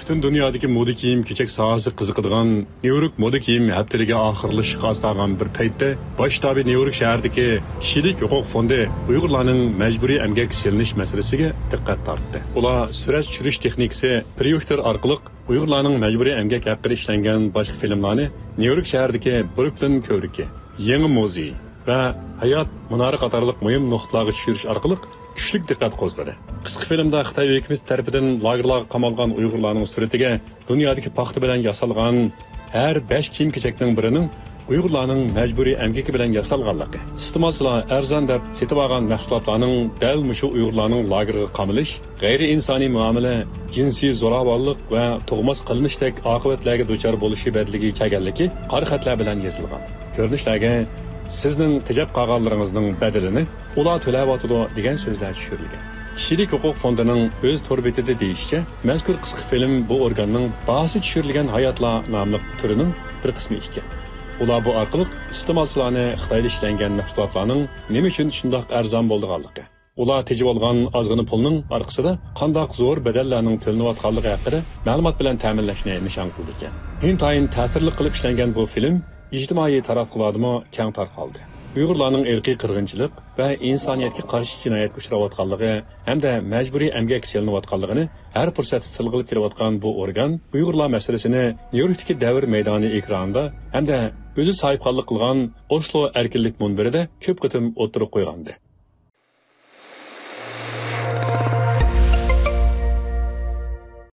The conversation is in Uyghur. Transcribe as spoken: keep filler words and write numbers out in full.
پۈتۈن دۇنيادىكى مودا كىيىم-كېچەك ساھەسىگە قىزىقىدىغان نيۇ يورك مودا كىيىم ھەپتىلىكى ئاخىرلىشىشقا ئاز قالغان بىر پەيتتە، باش شتابى نيۇ يورك شەھىرىدىكى كىشىلىك ھوقۇق فوندى ئۇيغۇرلارنىڭ مەجبۇرىي ئەمگەككە سېلىنىش مەسىلىسىگە دىققەت تارتتى. ئۇلار سۈرەت چۈشۈرۈش تېخنىكىسى پرويېكتور ئارقىلىق ئۇيغۇرلارنىڭ مەجبۇرىي ئەمگەك ھەققىدە ئىشلەنگەن باشقا فىلىملارنى نيۇ يورك شەھىرىدىكى بروكلىن كۆۋرۈكى، يېڭى مۇزېي ۋە ھايات مۇنارى قاتارلىق مۇھىم نۇقتىلارغا چۈشۈرۈش ئارقىلىق كۈچلۈك دىققەت قوزغىدى. قىسقا فىلىمدا خىتاي ھۆكۈمىتى تەرىپىدىن لاگېرلارغا قامالغان ئۇيغۇرلارنىڭ سۈرىتىگە دۇنيادىكى پاختا بىلەن ياسالغان ھەر بەش كىيىم-كېچەكنىڭ بىرىنىڭ ئۇيغۇرلارنىڭ مەجبۇرىي ئەمگىكى بىلەن ياسالغانلىقى، ئىستېمالچىلار ئەرزان دەپ سېتىۋالغان مەھسۇلاتلارنىڭ دەل مۇشۇ ئۇيغۇرلارنىڭ لاگېرغا قامىلىش، غەيرىي ئىنسانىي مۇئامىلە، جىنسىي زوراۋانلىق ۋە تۇغماس قىلمىشتەك ئاقىۋەتلەرگە دۇچار بولۇشى بەدىلىگە كەلگەنلىكى قارا خەتلەر بىلەن يېزىلغان. كۆرۈنۈشلەرگە «سىزنىڭ تېجەپ قالغانلىرىڭىزنىڭ بەدىلىنى ئۇلار تۆلەۋاتىدۇ» دېگەن سۆزلەر چۈشۈرۈلگەن. كىشىلىك ھوقۇق فوندىنىڭ ئۆز تور بېتىدە دېيىشىچە، مەزكۇر قىسقا فىلىم بۇ ئورگاننىڭ باھاسى چۈشۈرۈلگەن ھاياتلار ناملىق تۈرىنىڭ بىر قىسمى ئىكەن. ئۇلار بۇ ئارقىلىق ئىستېمالچىلارنى خىتايدا ئىشلەنگەن مەھسۇلاتلارنىڭ نېمە ئۈچۈن شۇنداق ئەرزان بولىدىغانلىقى، ئۇلار تېجىۋالغان ئازغىنە پۇلنىڭ ئارقىسىدا قانداق زور بەدەللەرنىڭ تۆلىنىۋاتقانلىقى ھەققىدە مەلۇمات بىلەن تەمىنلەشنى نىشان قىلىدىكەن. ئىنتايىن تەسىرلىك قىلىپ ئىشلەنگەن بۇ فىلىم ئىجتىمائىي تاراتقۇلاردىمۇ كەڭ تارقالدى. ئۇيغۇرلارنىڭ ئىرقىي قىرغىنچىلىق ۋە ئىنسانىيەتكە قارشى جىنايەتكە ئۇچراۋاتقانلىقى ھەمدە مەجبۇرىي ئەمگەككە سېلىنىۋاتقانلىقىنى ھەر پۇرسەتتە تىلغا ئېلىپ كېلىۋاتقان بۇ ئورگان ئۇيغۇرلار مەسىلىسىنى نيۇ يوركتىكى دەۋر مەيدانى ئېكرانىدا ھەمدە ئۆزى ساھىبخانلىق قىلغان ئوسلو ئەركىنلىك مۇنبىرىدە كۆپ قېتىم ئوتتۇرىغا قويغانىدى.